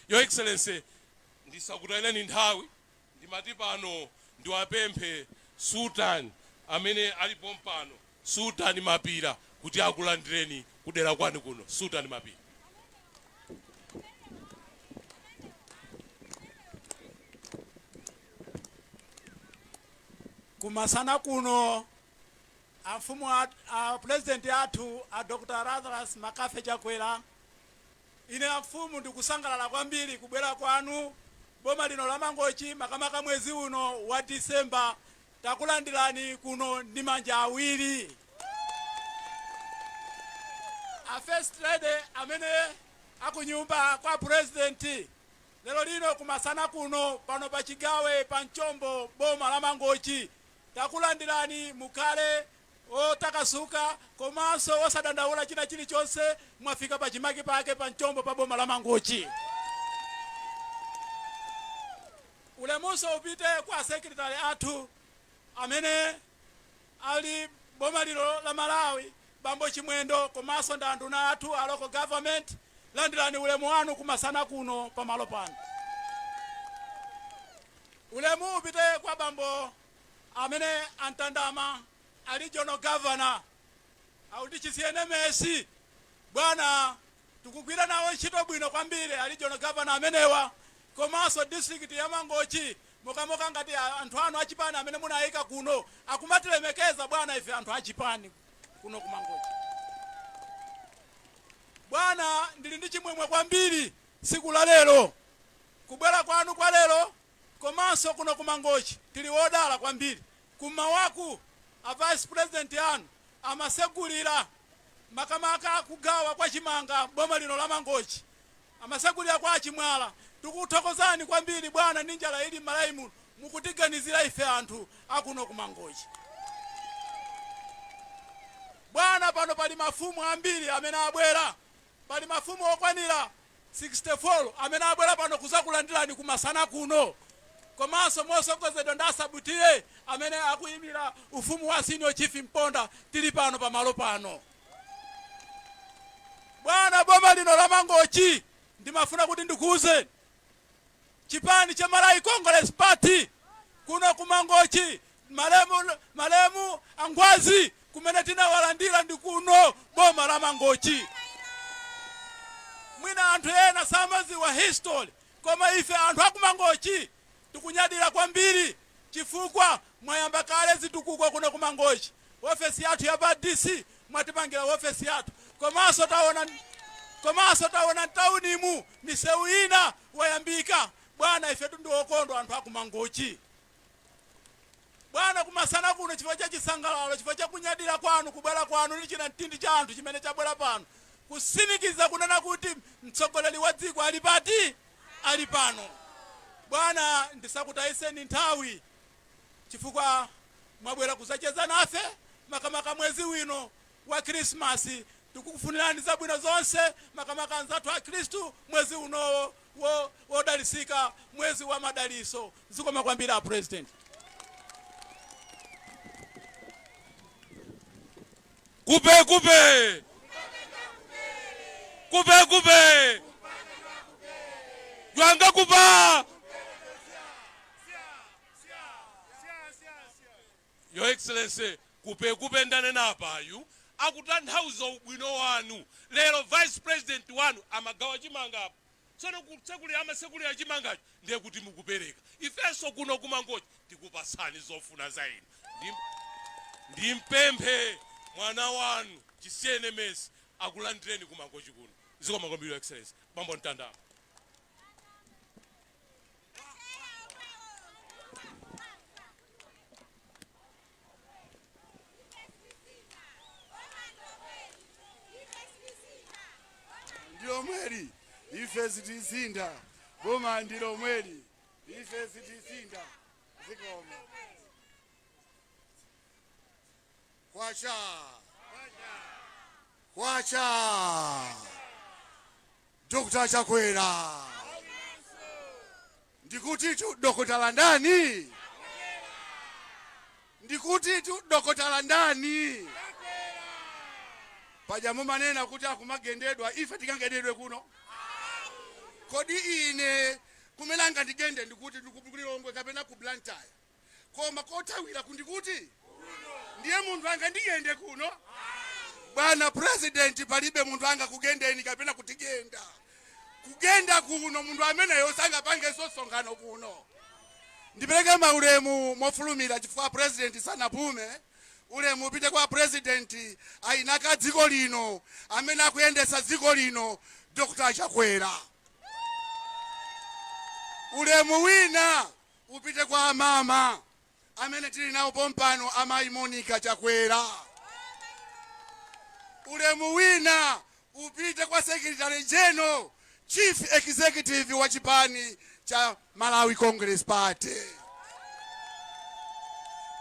Your Excellency, ndisakutayireni nthawi, ndimati pano ndiwapemphe Sultan amene alipo mpano, Sultan Mapira, kuti akulandireni kudera kwanu kuno. Sultan Mapira. Kumasana kuno, amfumu a president athu a Dr Lazarus McCarthy Chakwera, ine amfumu ndikusangalala kwambiri kubwera kwanu boma lino la Mangochi, makamaka mwezi uno wa Disemba. Takulandirani kuno ndi manja awiri. A First Lady amene akunyumba kwa president, lero lino kumasana kuno pano pa Chigawe pa Mchombo, boma la Mangochi, takulandirani. Mukhale otakasuka komanso osadandaula china chilichonse. Mwafika pachimake pake pa Mchombo pa boma la Mangochi. Ulemunso upite kwa secretary athu amene ali boma lino la Malawi, Bambo Chimwendo, komanso ndi anduna athu a local government. Landirani ulemu wanu kumasana kuno pamalo pano. Ulemu upite kwa bambo amene antandama a regional governor auti chisiyenemesi. Bwana, tikugwira nawo ntchito bwino kwambiri a regional governor amenewa, komanso district ya Mangochi, mokamoka ngati anthu anu achipani amene munayika kuno akumatilemekeza, bwana, ife anthu achipani kuno ku Mangochi. Bwana, ndili ndi chimwemwe kwambiri tsiku la lero kubwera kwanu kwa lero, komanso kuno ku Mangochi tili wodala kwambiri. Kumawaku a vice president anu amasegulira makamaka kugawa kwa chimanga boma lino la Mangochi, amasegulira kwa Achimwala. Tikuthokozani kwambiri, bwana. Ndi njala ili m'Malawi muno, mukutiganizira ife anthu akuno ku Mangochi. Bwana, pano pali mafumu ambiri amene abwera. Pali mafumu okwanira 64 amene abwera pano kuzakulandirani kumasana kuno, komanso mosogozedwa ndi asabutiye amene akuyimira ufumu wa Senior Chief Mponda. Tili pano pamalo pano, bwana. Boma lino la Mangochi, ndimafuna kuti ndikuwuzeni, chipani cha Malawi Congress Party kuno ku Mangochi, malemu Angwazi kumene tinawalandira ndi kuno boma la Mangochi. Mwina anthu ena samaziwa history, koma ife anthu akumangochi tikunyadira kwambiri chifukwa mwayamba kale zitukuko kuno ku Mangochi. Ofesi yathu ya pa DC mwatipangira ofesi yathu, komanso taona mtaunimu misewu ina wayambika. Bwana, ifetu ndi okondwa anthu akumangochi. Bwana, kumasana kuno, chifukwa cha chisangalalo, chifukwa cha kunyadira kwanu kubwera kwanu ndi china mtindi cha anthu chimene chabwera pano kusimikiza kunena kuti mtsogoleri wa dziko ali pati, ali pano. Bwana, ndisakutayiseni nthawi chifukwa mwabwera kuzacheza nafe, makamaka mwezi wino wa Krismasi. Tikukufunirani zabwino zonse, makamaka anzathu a Khristu, mwezi unowo wodalisika, mwezi wa madaliso. Zikoma kwambiri, a President. Kupe kupe kupe kupe jwanga kupa. Your Excellency, kupe kupe ndanena apayu akutanthauza ubwino wanu. Lero vice president wanu amagawa chimanga apo. Tsono kutsekulira, amasekulira chimangacho, ndiye kuti mukupereka. Ifenso kuno kumangochi tikupasani zofuna za inu. Ndimpemphe mwana wanu Chisiyene Messi akulandireni kumangochi kuno. Zikoma kwambiri, Your Excellency. Bambo Mtandama. Ndilomweli, ife sitisinda. Boma ndilomweli, ife sitisinda. Zikoma. Kwacha kwacha! Dr Chakwera, ndikuti tu dokotala ndani? Ndikuti tu dokotala ndani? Paja mumanena kuti akumagendedwa, ife tikagendedwe kuno? Kodi ine kumene angandigende ndikuti? Ndikulilongwe kapena ku Blantyre, koma kothawira kundikuti? Ndiye munthu angandigende kuno? Bwana President, palibe munthu angakugendeni kapena kutigenda, kugenda kuno. Munthu ameneyo sangapangenso msonkhano kuno. Ndipereke maulemu mofulumira chifukwa President sanapume. Ulemu upite kwa President ainaka dziko lino, amene akuyendesa dziko lino, Dr Chakwera. Ulemu wina upite kwa amama amene tili nawo pompano, Amayi Monica Chakwera. Ulemu wina upite kwa Secretary General, Chief Executive wa chipani cha Malawi Congress Party.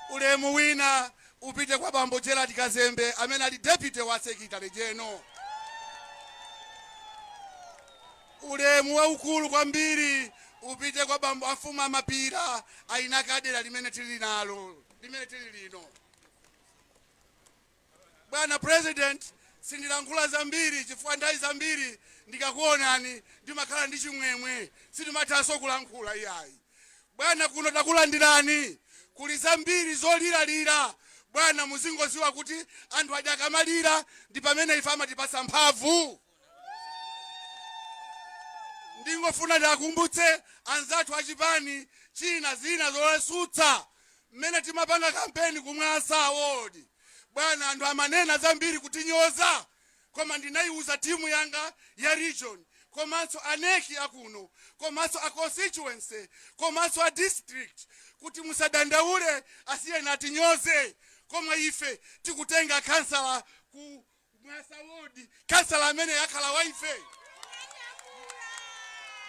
Ulemu wina upite kwa Bambo Gerald Kazembe amene ali deputy wa Secretary General. Ulemu waukulu kwambiri upite kwa bambo afumu amapira ainaka dera limene tili nalo, limene tili lino. Bwana President, sindilankhula zambiri chifukwa nthawi zambiri ndikakuonani ndimakhala ndi chimwemwe, sindimathanso kulankhula iyayi. Bwana, kuno takulandirani. Kuli zambiri zoliralira. Bwana, muzingoziwa kuti anthu aja akamalira ndi pamene ife amatipasa mphamvu. Ndingofuna ndiakumbutse anzathu achipani china zina zolesutsa mmene timapanga kampeni kumwasa ward. Bwana, anthu amanena zambiri kutinyoza, koma ndinayiuza timu yanga ya region, komanso a NEC akuno, komanso a constituency, komanso a district kuti musadandaule, asiyeni atinyoze, koma ife tikutenga kansala ku Mwasa ward, kansala amene akhala wa ife.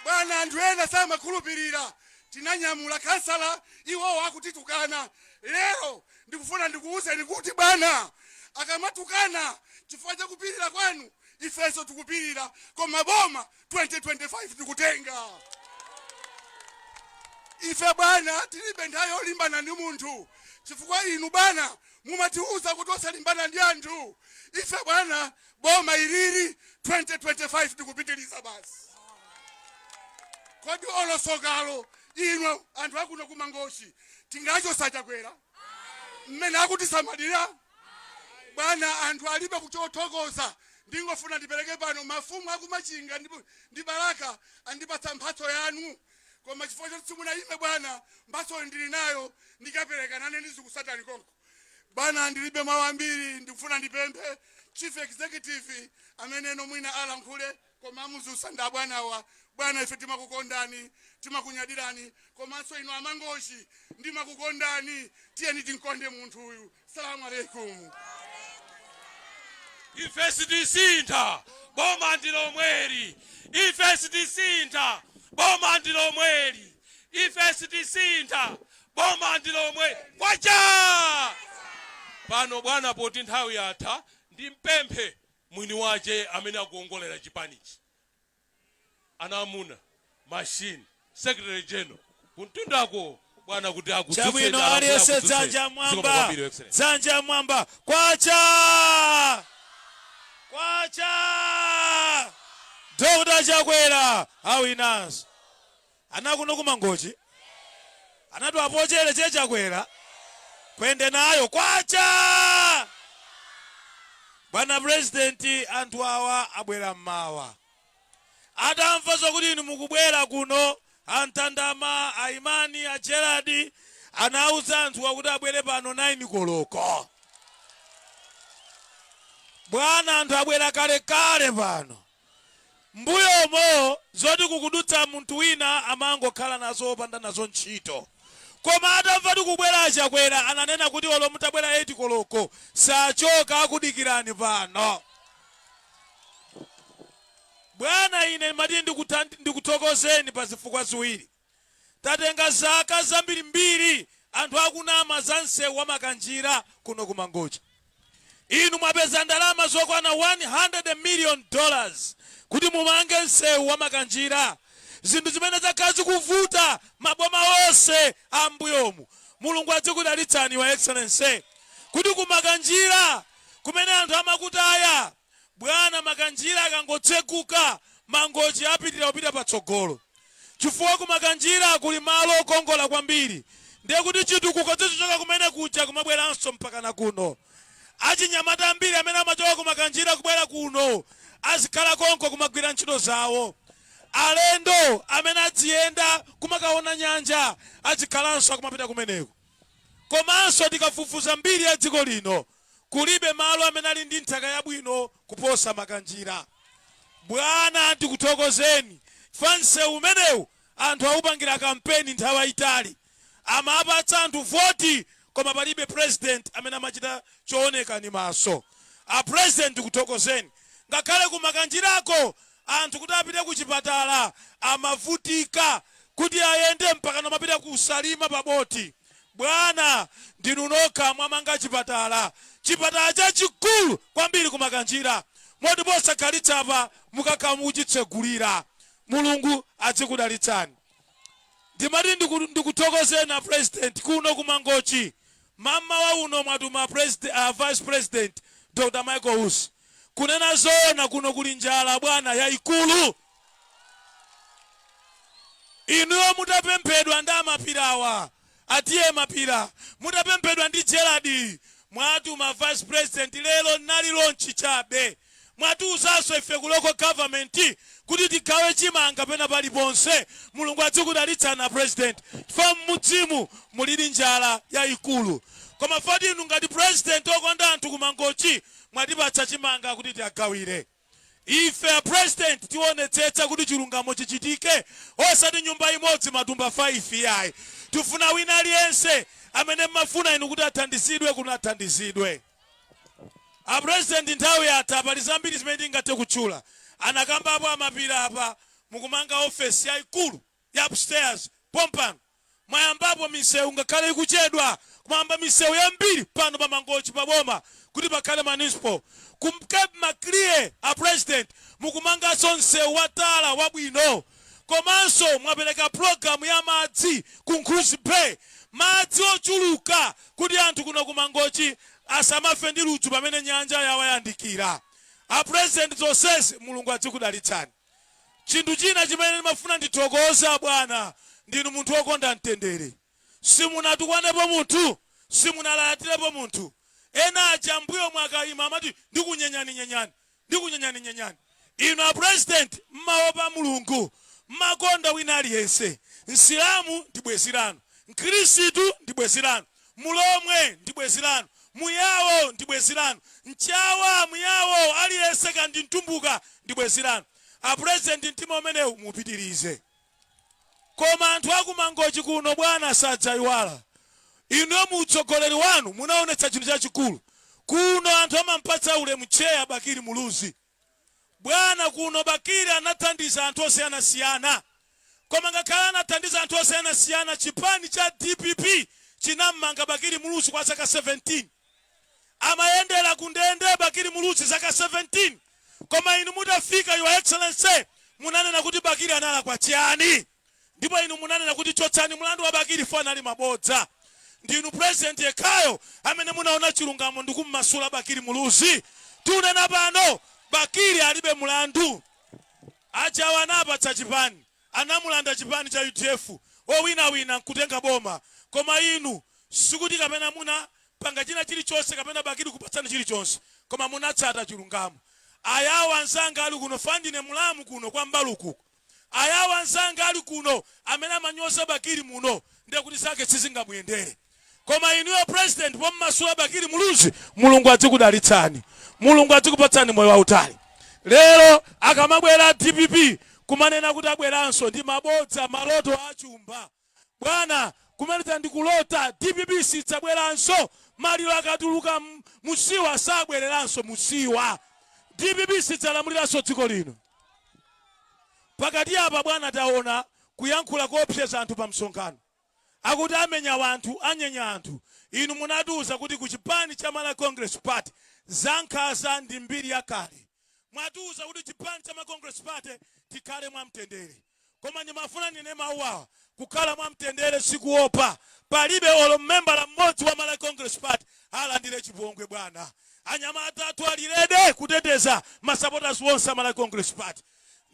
Bwana, anthu ena samakhulupirira. Tinanyamula kansala, iwowo akutitukana. Lero ndikufuna ndikuwuzeni kuti bwana, akamatukana chifukwa chakupirira kwanu, ifenso tikupirira, koma boma 2025 tikutenga ife. Bwana, tilibe nthawi yolimbana ndi munthu chifukwa inu bwana mumatiuza kuti osalimbana ndi anthu. Ife bwana, boma ilili 2025 tikupitiriza basi. Kodi olosokalo ino anthu akuno kumangochi tingachosa Chakwera mmene akutisamalira? Bwana, anthu alibe kuchothokoza. Ndingofuna ndipereke pano, mafumu akumachinga ndi Balaka andipatsa mphatso yanu, koma chifukwa choti simunayime bwana, mphatsoyo ndili nayo, ndikapereka nane ndizikusatani konko. Bwana, ndilibe mawu ambiri. Ndikufuna ndipemphe Chief Executive amene eno mwina alankhule, koma amuzusa ndi abwanawa. Bwana, ife timakukondani, timakunyadirani, komanso inu amangochi ndimakukondani. Tiyeni tinkonde munthu uyu. Salamu alaikum. Ife sitisintha, boma ndi lomweli. Ife sitisintha, boma ndi lomweli. Ife sitisintha, boma ndi lomweli. Kwacha pano bwana, poti nthawi yatha, ndimpemphe mwini wace amene akuongolera chipanichi, ana amuna machine, Secretary General kuntundako bwana, kuti akudzutseni. Chabwino. Alankhule, Aliyense akudzutseni. dzanja Zikomo mwamba. kwambiri, Your Excellency. Dzanja mwamba. Kwacha, kwacha! Dr Chakwera awinanso. Anakuno kumangochi anati apochere che Chakwera kwende nayo. Kwacha! Bwana President, anthu awa abwera mmawa atamva zokuti inu mukubwera kuno. Antandama, Aimani, a Gerard anauza anthuwa kuti abwere pano 9 koloko. Bwana, anthu abwera kalekale pano. Mbuyomo zoti kukudutsa munthu wina amangokhala nazo opanda nazo ntchito, koma atamva tikubwera achakwera, ananena kuti olo mutabwera 8 koloko sachoka, akudikirani pano. Bwana, ine mati ndikuthokozeni pa zifukwa ziwiri. Tatenga zaka zambirimbiri anthu akunama za msewu wa Makanjira kuno kumangochi. Inu mwapeza ndalama zokwana $100 million kuti mumange msewu wa Makanjira, zinthu zimene zakhala zikuvuta maboma onse a mbuyomu. Mulungu adzikudalitsani, Your Excellency, kuti kumakanjira kumene anthu amakutaya. Bwana, Makanjira akangotseguka Mangochi apitirira kupita patsogolo, chifukwa kuMakanjira kuli malo okongola kwambiri. Ndiye kuti chitukuko chizichoka kumene kuja kumabweranso mpakana kuno. Achinyamata ambiri amene amachoka kuMakanjira kubwera kuno azikhala konko kumagwira ntchito zawo. Alendo amene adziyenda kumakaona nyanja azikhalanso akumapita kumeneko. Komanso tikafufuza mbiri ya dziko lino, kulibe malo amene ali ndi nthaka yabwino kuposa Makanjira. Bwana, ndikuthokozeni chifukwa msewu umenewu anthu awupangira kampeni nthawi yayitali, amapatsa anthu voti, koma palibe president amene amachita chooneka ni maso. A President, ndikuthokozeni. Ngakhale kuMakanjirako anthu kuti apite ku chipatala amavutika kuti ayende mpaka namapita ku Salima pa boti. Bwana, ndinu nokha mwamanga chipatala, chipatala chachikulu kwambiri kuMakanjira, moti posakhalitsa apa mukakhala mukuchitsegulira. Mulungu adzikudalitsani. Ndimati ndikuthokozeni a President. Kuno kuMangochi mamawa uno mwatuma Vice President Dr Michael Usi. Kunena zoona, kuno kuli njala, bwana, yayikulu. Inuyo mutapemphedwa ndi amapirawa, atiye mapira, mutapemphedwa ndi Gerard, mwatuma Vice President. Lero nali launch chabe. Mwatiuzanso ife ku local government kuti tigawe chimanga pena paliponse. Mulungu adzikudalitsani, a President, chifukwa mmudzimu mulili njala yayikulu, koma fati inu ngati president okonda anthu kuMangochi mwatipatsa chimanga kuti tiagawire ife. A President, tionetsetsa kuti chilungamo chichitike, osati nyumba imodzi matumba 5, yayi. Tifuna wina aliyense amene mmafuna inu kuti athandizidwe kuno athandizidwe. A President, nthawi yatha. Pali zambiri zimene tingathe kutchula. Anakambapo amapira apa, mukumanga ofesi yayikulu ya upstairs pompano. Mwayambapo misewu, ngakhale ikuchedwa, kumamba misewu yambiri pano pa Mangochi paboma kuti pakhale municipal. Ku Cape Maclear, a President, mukumanganso msewu watala wabwino. Komanso mwapereka pulogalamu ya madzi ku Nkhuzi Bay, madzi ochuluka kuti anthu kuno ku Mangochi asamafe ndi ludzu pamene nyanja yawayandikira. A President, zonsezi Mulungu adzikudalitsani. Chinthu china chimene ndimafuna ndithokoza, bwana, ndinu munthu wokonda mtendere. Simunatukwanepo munthu, simunalatirepo munthu. Ena aja mbuyo mwakayima amati ndikunyenyani nyenyani, ndikunyenyani nyenyani. Inu a President mmaopa Mulungu, mmakonda wina aliyense. Msilamu ndi bwenzi lanu, Mkhristu ndi bwenzi lanu, Mulomwe ndi bwenzi lanu, Muyawo ndi bwenzi lanu, Mchawa, Muyawo, aliyense kandi Mtumbuka ndi bwenzi lanu. A President, mtima umenewu mupitirize. Koma anthu akuMangochi kuno, bwana, sadzayiwala inuyo. Mu utsogoleri wanu munaonetsa chinthu chachikulu kuno. Anthu amampatsa ulemu Cheya Bakili Muluzi. Bwana, kuno Bakili anathandiza anthu osiyanasiyana, koma ngakhale anathandiza anthu osiyanasiyana, chipani cha DPP chinammanga Bakili Muluzi kwa zaka 17. Amayendera ku ndende Bakili Muluzi zaka 17. Koma inu mutafika, Your Excellency, munanena kuti Bakili analakwa chiyani? Ndipo inu munanena kuti chotsani mlandu wa Bakili fo anali mabodza. Ndinu president yekhayo amene munaona chilungamo ndikummasula Bakili Muluzi. Tunena pano Bakili alibe mlandu. Ajawa anapatsa chipani, anamulanda chipani cha UDF, owinawina nkutenga boma. Koma inu sikuti kapena muna panga china chilichonse kapena Bakili kupatsani chilichonse, koma munatsata chilungamo. Ayawo anzanga ali kuno, fandine mulamu kuno kwa Mbaluku, ayawo anzanga ali kuno amene amanyoza Bakili muno, ndiye kuti zake sizingamuyendere. Koma inuyo president, pommasula Bakili Muluzi, Mulungu adzikudalitsani, Mulungu adzikupatsani moyo wautali. Lero akamabwera DPP kumanena kuti abweranso, ndi mabodza, maloto achumba, bwana. Kumeneta ndikulota. DPP sidzabweranso. Maliro akatuluka musiwa sabwereranso musiwa. DPP sidzalamuliranso dziko lino. Pakati apa, bwana, taona kuyankhula koopseza anthu pa msonkhano, akuti amenya wanthu, anyenya anthu. Inu munatiuza kuti ku chipani cha Malawi Congress Party zankhanza ndi mbiri yakale. Mwatiuza kuti chipani cha Malawi Congress Party tikhale mwamtendere. Koma ndimafuna ndine mawu awa: kukhala mwamtendere sikuopa. Palibe olo mmembala mmodzi wa Malawi Congress Party alandire chipongwe, bwana. Anyamata athu ali ready kuteteza masupporters onse a Malawi Congress Party.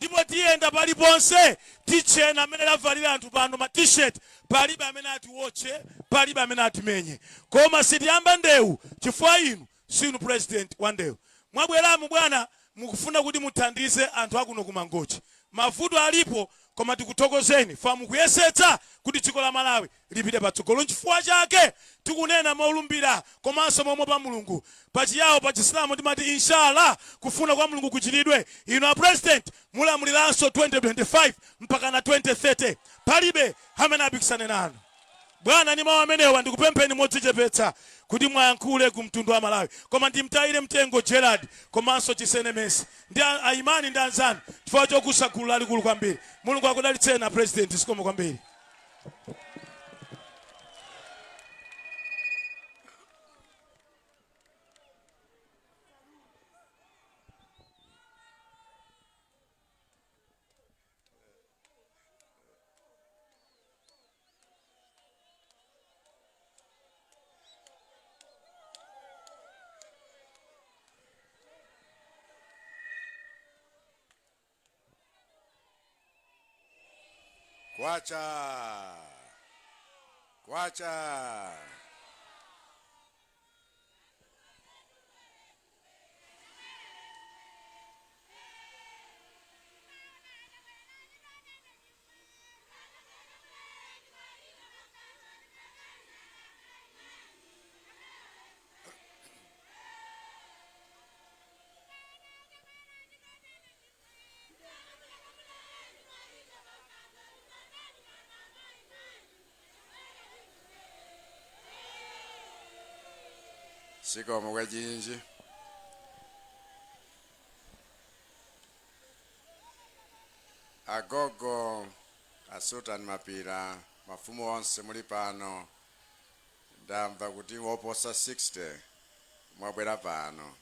Ndipo tiyenda paliponse, titchena amene lavalira anthu pano ma t-shirt, palibe amene atiwotche, palibe amene atimenye. Koma sitiyamba ndewu chifukwa inu sinu president wa ndewu. Mwabweramu bwana mukufuna kuti muthandize anthu akuno ku Mangochi. Mavuto alipo koma tikuthokozeni fa mukuyesetsa kuti dziko la Malawi lipite patsogolo. Nchifukwa chake tikunena molumbira komanso momuopa Mulungu. Pachiyawo, pa Chisilamu timati Inshallah, kufuna kwa Mulungu kuchitidwe. Inu a President mulamuliranso 2025 mpakana 2030. Palibe amene apikisane nanu. Bwana, ndi mawu amenewa ndikupempheni modzichepetsa kuti mwayankhule ku mtundu wa Malawi. Koma ndimtayire mtengo Gerald komanso Chisene Mercy ndi a Imani ndi anzanu chifukwa chokusa gulu lalikulu kwambiri. Mulungu akudalitseni a President. Zikomo kwambiri. Kwacha! Kwacha! Zikomo kwachinji. Agogo a Sultan Mapira, mafumu onse muli pano, ndamva kuti woposa 60 mwabwera pano.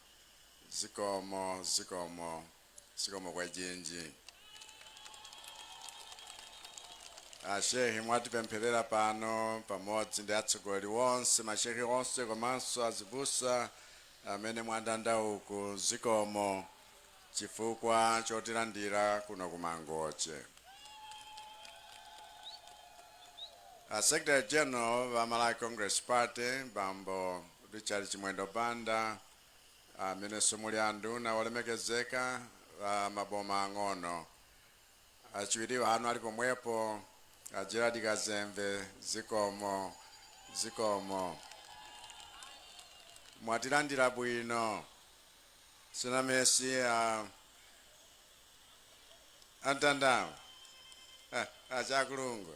Zikomo, zikomo, zikomo kwachinji. Ashehi mwatipempherera pano pamodzi ndi atsogoleri onse, mashehi onse komanso azibusa amene mwandanda uku, zikomo chifukwa chotilandira kuno ku Mangochi. A Secretary General wa Malawi Congress Party, Bambo Richard Chimwendo Banda, amenenso muli anduna olemekezeka a maboma ang'ono, achiwiri anu ali pomwepo, a Gerald Kazembe, zikomo, zikomo. Mwatilandira bwino. Sinamesi a Antandawo achakulungu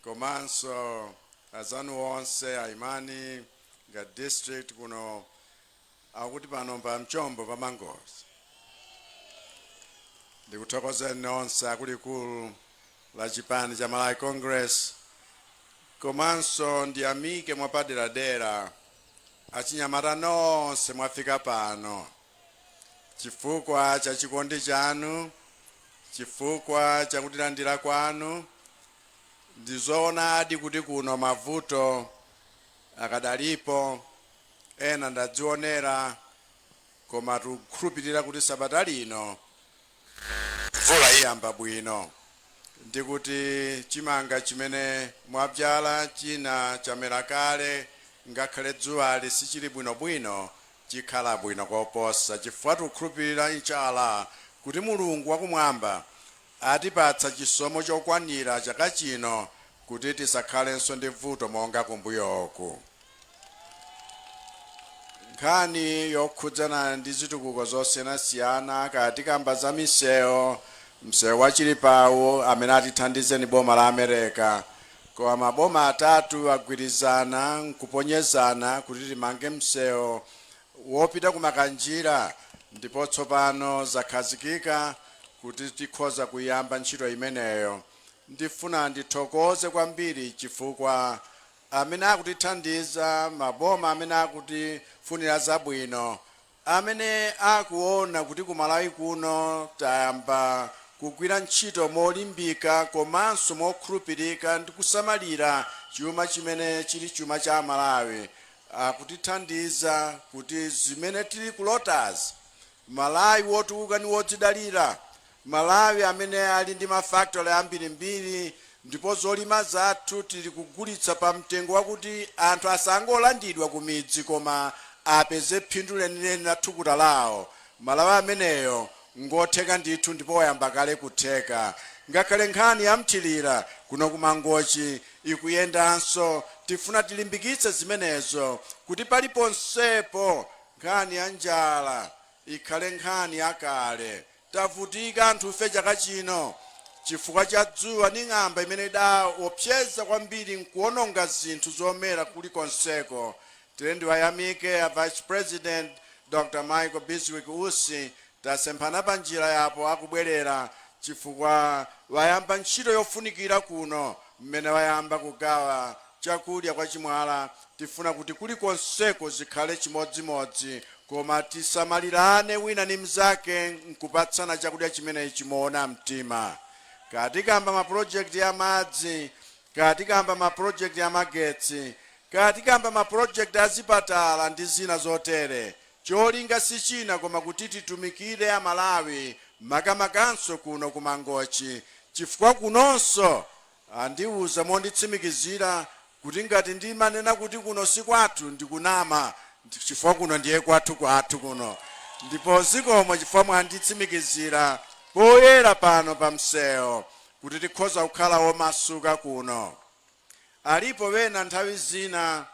komanso azanu onse aimani nga district kuno akuti pano pa mchombo pa Mangochi. Ndikuthokozeni nonse akuluakulu la chipani cha Malawi Congress, komanso ndiyamike mwapaderadera achinyamata nonse mwafika pano chifukwa cha chikondi chanu, chifukwa chakutilandira kwanu. Ndizoonadi kuti kuno mavuto akadalipo, ena ndadzionera, koma tikukhulupirira kuti sabata lino mvula iyamba bwino ndikuti chimanga chimene mwabzala china chamera kale, ngakhale dzuwali sichili bwinobwino, chikhala bwino koposa chifukwa tikukhulupirira inshallah kuti Mulungu wakumwamba atipatsa chisomo chokwanira chaka chino kuti tisakhalenso ndi vuto monga kumbuyoku. Nkhani yokhudzana ndi zitukuko zosiyanasiyana, kaya tikamba za misewu, msewu wa Chilipawu amene atithandize ni boma la America, koma maboma atatu agwirizana nkuponyezana kuti timange msewu wopita ku Makanjira, ndipo tsopano zakhazikika kuti tikhoza kuyamba ntchito imeneyo. Ndifuna ndithokoze kwambiri chifukwa amene akutithandiza, maboma amene akutifunira zabwino, amene akuona kuti ku Malawi kuno tayamba kugwira ntchito molimbika komanso mokhulupirika ndi kusamalira chuma chimene chili chuma cha Malawi, akutithandiza kuti zimene tili kulotazi, Malawi wotukuka ndi wodzidalira. Malawi amene ali ndi mafactory ambirimbiri, ndipo zolima zathu tili kugulitsa pa mtengo wakuti anthu asangolandidwa ku midzi koma apeze phindu lenileni la thukuta lawo. Malawi ameneyo ngotheka ndithu ndipo wayamba kale kutheka. Ngakhale nkhani ya mthirira kuno ku Mangochi ikuyendanso, tifuna tilimbikitse zimenezo kuti paliponsepo nkhani ya njala ikhale nkhani yakale. Tavutika anthufe chaka chino chifukwa cha dzuwa ndi ng'amba imene idaopseza kwambiri nkuononga zinthu zomera kulikonseko. Tere ndiwayamike a Vice President Dr Michael Bizwick Usi, tasemphana pa njira yapo akubwerera, chifukwa wayamba ntchito yofunikira kuno mmene wayamba kugawa chakudya kwa chimwala. Tifuna kuti kulikonseko zikhale chimodzimodzi, koma tisamalirane wina ndi mnzake nkupatsana chakudya chimenechi moona mtima. Katikamba mapulojekiti ya madzi, katikamba mapulojekiti ya magetsi, katikamba mapulojekiti azipatala ndi zina zotere, cholinga si china koma kuti titumikire Amalawi, makamakanso kuno ku Mangochi, chifukwa kunonso andiwuza monditsimikizira kuti ngati ndimanena kuti kuno si kwathu ndikunama, chifukwa kuno ndiye kwathu kwathu kuno. Ndipo zikomo chifukwa mwanditsimikizira poyera pano pa msewu kuti tikhoza kukhala womasuka kuno. Alipo wena nthawi zina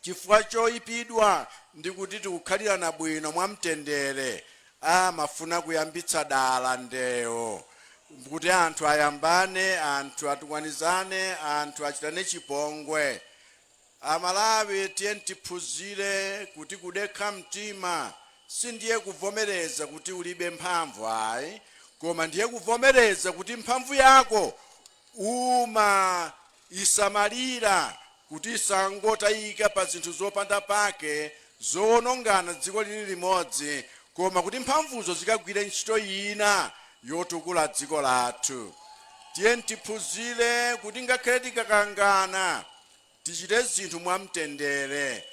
chifukwa choyipidwa ndi kuti tikukhalirana bwino mwamtendere amafuna kuyambitsa dala ndewo kuti anthu ayambane, anthu atukwanizane, anthu achitane chipongwe. Amalawi, tiye tiphunzire kuti kudekha mtima sindiye kuvomereza kuti ulibe mphamvu ayi, koma ndiye kuvomereza kuti mphamvu yako uma isamalira kuti isangotayika pa zinthu zopanda pake zowonongana dziko lili limodzi, koma kuti mphamvuzo zikagwire ntchito ina yotukula dziko lathu. Tiye tiphunzire kuti ngakhale tikakangana tichite zinthu mwamtendere.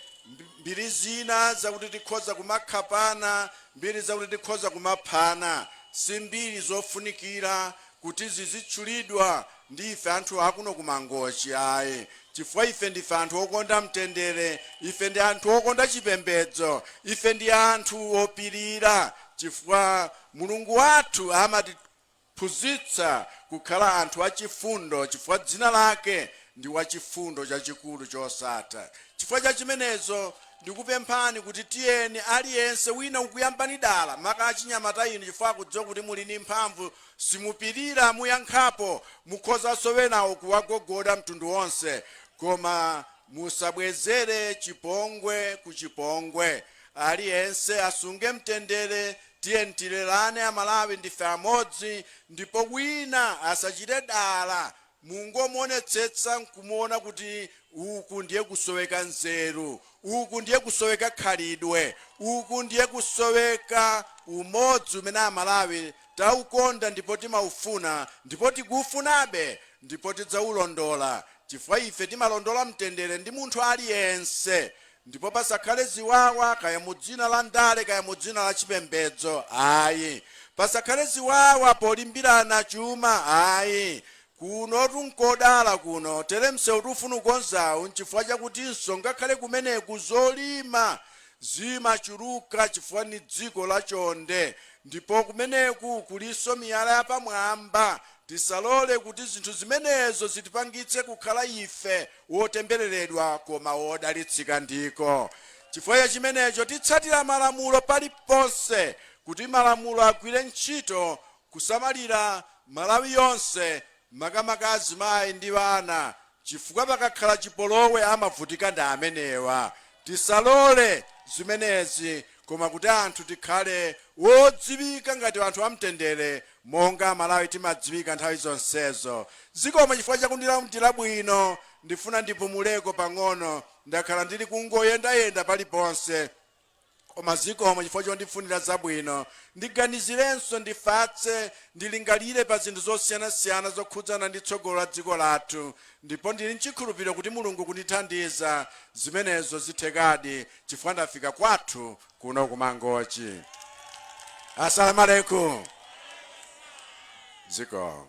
Mbiri zina zakuti tikhoza kumakhapana, mbiri zakuti tikhoza kumaphana, si mbiri zofunikira kuti zizitchulidwa ndi ife anthu akuno ku Mangochi ayi, chifukwa ife ndife anthu okonda mtendere, ife ndi anthu okonda chipembedzo, ife ndi anthu opirira, chifukwa Mulungu wathu amatiphunzitsa kukhala anthu achifundo, chifukwa dzina lake ndi wachifundo chachikulu chosatha. Chifukwa cha chimenezo ndikupemphani kuti tiyeni aliyense wina ukuyambani dala, maka achinyamata inu, chifukwa akudziwa kuti muli ndi mphamvu, simupirira, muyankhapo, mukhozanso wenawo kuwagogoda mtundu wonse, koma musabwezere chipongwe ku chipongwe. Aliyense asunge mtendere. Tiye tilerane Amalawi, ndife amodzi, ndipo wina asachite dala, mungomuonetsetsa nkumuona kuti uku ndiye kusoweka nzeru, uku ndiye kusoweka khalidwe, uku ndiye kusoweka umodzi umene Amalawi taukonda ndipo timaufuna ndipo tikuufunabe ndipo tidzawulondola, chifukwa ife timalondola mtendere ndi munthu aliyense, ndipo pasakhale ziwawa, kaya mu dzina la ndale, kaya mu dzina la chipembedzo ayi. Pasakhale ziwawa polimbirana chuma ayi. Kuno tunkodala kuno, tere msewu tifuna kukonzawu nchifukwa chakutinso ngakhale kumeneku zolima zimachuluka, chifukwa ni dziko lachonde ndipo kumeneku kulinso miyala yapamwamba. Tisalole kuti zinthu zimenezo zitipangitse kukhala ife wotembereredwa koma wodalitsika. Ndiko chifukwa cha chimenecho titsatira malamulo paliponse kuti malamulo agwire ntchito kusamalira Malawi yonse, makamaka azimayi ndi ana, chifukwa pakakhala chipolowe amavutika ndi amenewa. Tisalole zimenezi, koma kuti anthu tikhale wodziwika ngati anthu amtendere monga Amalawi timadziwika nthawi zonsezo. Zikomo chifukwa chakundilandira bwino. Ndifuna ndipumuleko pang'ono, ndakhala ndili kungoyendayenda paliponse, koma zikomo chifukwa chondifunira zabwino. Ndiganizirenso, ndifatse, ndilingalire pa zinthu zosiyanasiyana zokhudzana ndi tsogolo la dziko lathu, ndipo ndili mchikhulupiriro kuti Mulungu kundithandiza zimenezo zithekadi, chifukwa ndafika kwathu kuno ku Mangochi. Asalamu alaikum. Zikomo.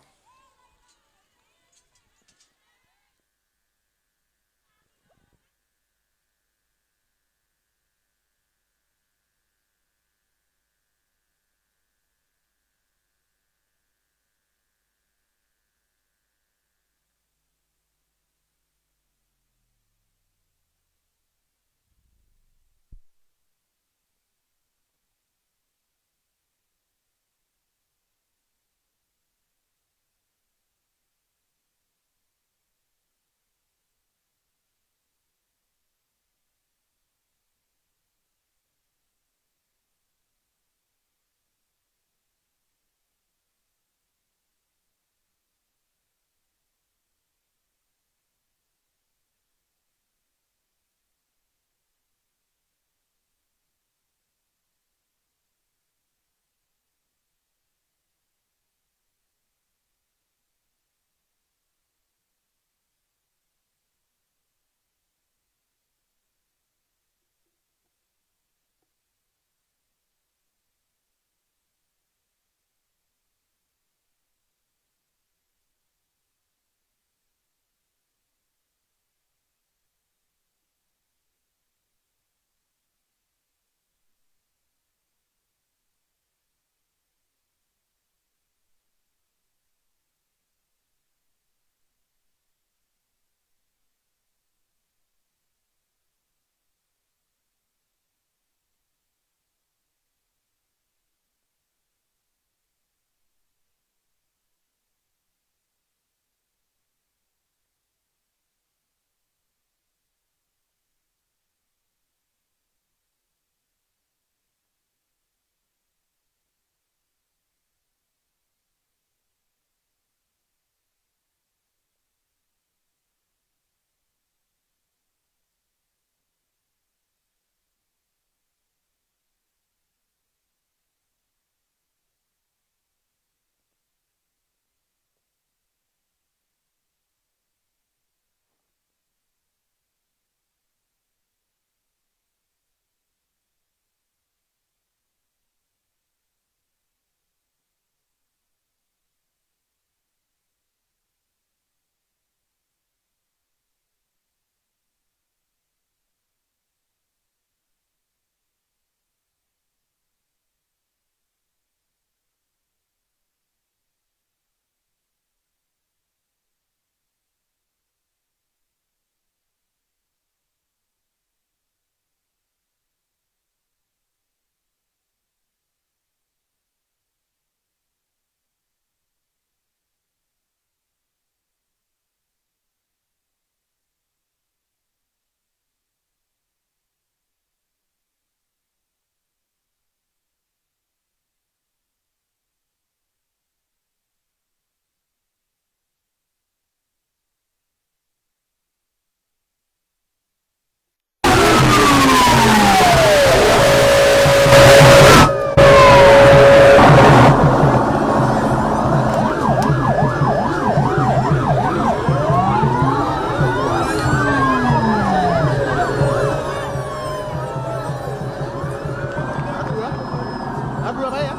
Adula pa air?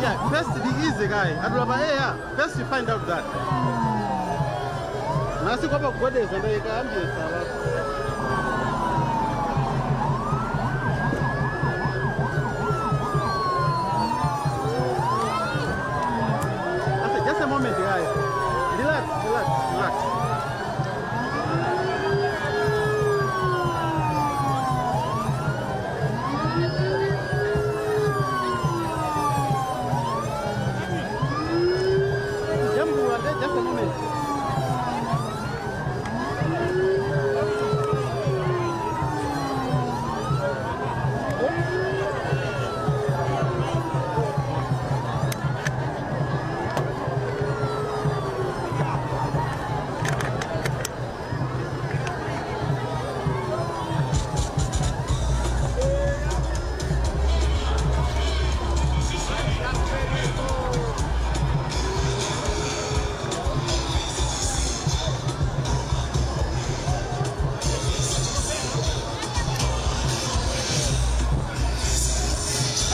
Yeah, first be easy guy. Adula pa air. First you find out that. Nasi kwapa kugwedeza ndayika ambiyesa alafu. Ase, just a moment guy. Relax, relax, relax. Jambu, just a moment.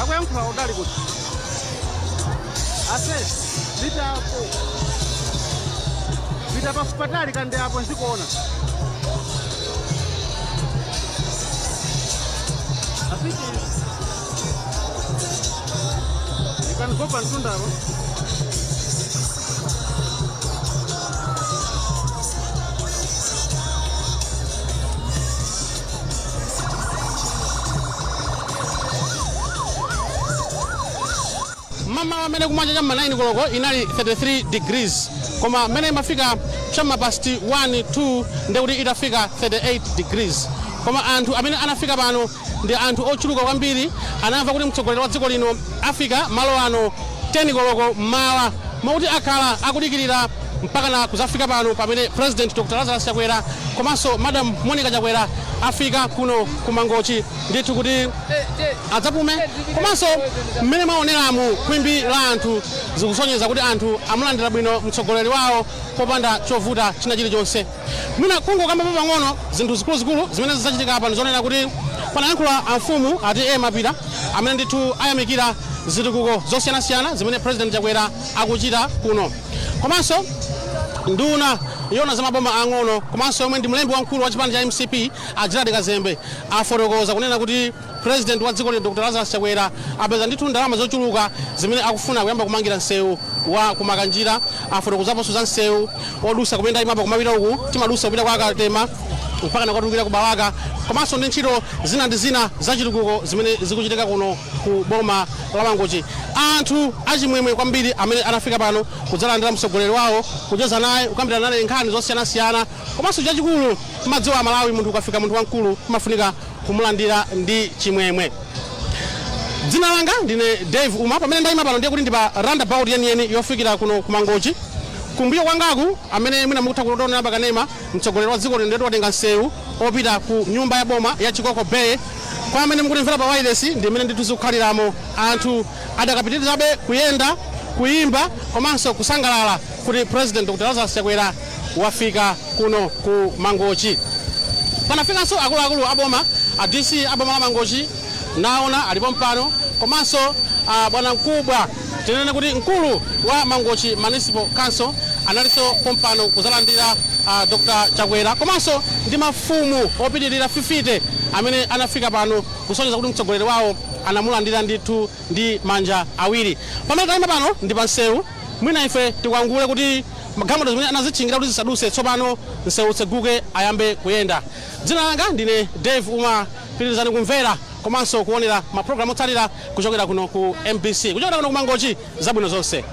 Akuyankhula udali kuti ase. Pita apo. Pita patali kande apo nzikuona. I think you can go pantunda apo. Mama amene kumacha cham'ma 9 koloko inali 33 degrees, koma mmene imafika cham'ma past 1 2 ndekuti itafika 38 degrees. Koma anthu amene anafika pano ndi anthu ochuluka kwambiri. Anamva kuti mtsogoleri wa dziko lino afika malo ano 10 koloko mmawa, mwakuti akhala akudikirira mpaka na kuzafika pano pamene President Dr Lazarus Chakwera komanso Madam Monica Chakwera afika kuno ku Mangochi ndithu kuti adzapume. Komanso mmene mwaoneramu khwimbi la anthu zikusonyeza kuti anthu amulandira bwino mtsogoleri wawo popanda chovuta china chilichonse. Mwina kungokambapo pang'ono zinthu zikuluzikulu zimene zidzachitika apa ndizonena kuti panayankhula amfumu ati e Mapira amene ndithu ayamikira zitukuko zosiyanasiyana zimene President Chakwera akuchita kuno. Komanso nduna yona za maboma ang'ono komanso yomwe ndi mlembi wamkulu wa chipani cha MCP, a Gerald Kazembe, afotokoza kunena kuti President wa dziko lino Dr Lazarus Chakwera apeza ndithu ndalama zochuluka zimene akufuna kuyamba kumangira msewu wa kumakanjira. Afotokozaponso za msewu odusa kumene ndayimapa kumapita uku, timadusa kupita kwa Katema mpaka nakatulukira ku Balaka, komanso ndi ntchito zina ndi zina zachitukuko zimene zikuchitika kuno ku boma la Mangochi. Anthu achimwemwe kwambiri amene anafika pano kudzalandira mtsogoleri wawo, kucheza naye, kukambirana naye nkhani zosiyanasiyana. Komanso chachikulu, madziwa Amalawi, munthu ukafika, munthu wamkulu kumafunika kumulandira ndi chimwemwe. Dzina langa ndine Dave Uma. Pamene ndayima pano ndiye kuti ndi pa roundabout yeniyeni yofikira kuno ku Mangochi. Kumbuyo kwangaku, amene mwina mukutha kutionera pakanema, mtsogoleri wa dziko lino ndetu watenga msewu opita ku nyumba ya boma ya Chikoko Bay. Kwa amene mukutimvera pa wireless, ndi mmene ndithu zikukhaliramo. Anthu adakapitirizabe kuyenda, kuyimba komanso kusangalala kuti President Dr Lazarus Chakwera wafika kuno ku Mangochi. Panafikanso akuluakulu aboma, a DC aboma la Mangochi naona alipo mpano, komanso bwana mkubwa, tinene kuti mkulu wa Mangochi Municipal Council, analinso pompano kuzalandira Dr Chakwera, komanso ndi mafumu opitirira 50 amene anafika pano kusonyeza kuti mtsogoleri wawo anamulandira ndithu ndi manja awiri. Pamene tayima pano ndi pa msewu. Mwina ife tikwangule kuti magalimoto zimene anazitchingira kuti zisaduse, tsopano msewu utseguke, ayambe kuyenda. Dzina langa ndine Dave Uma. Pitirizani kumvera komanso kuonera mapulogalamu otsatira kuchokera kuno ku MBC, kuchokera kuno ku Mangochi. Zabwino zonse.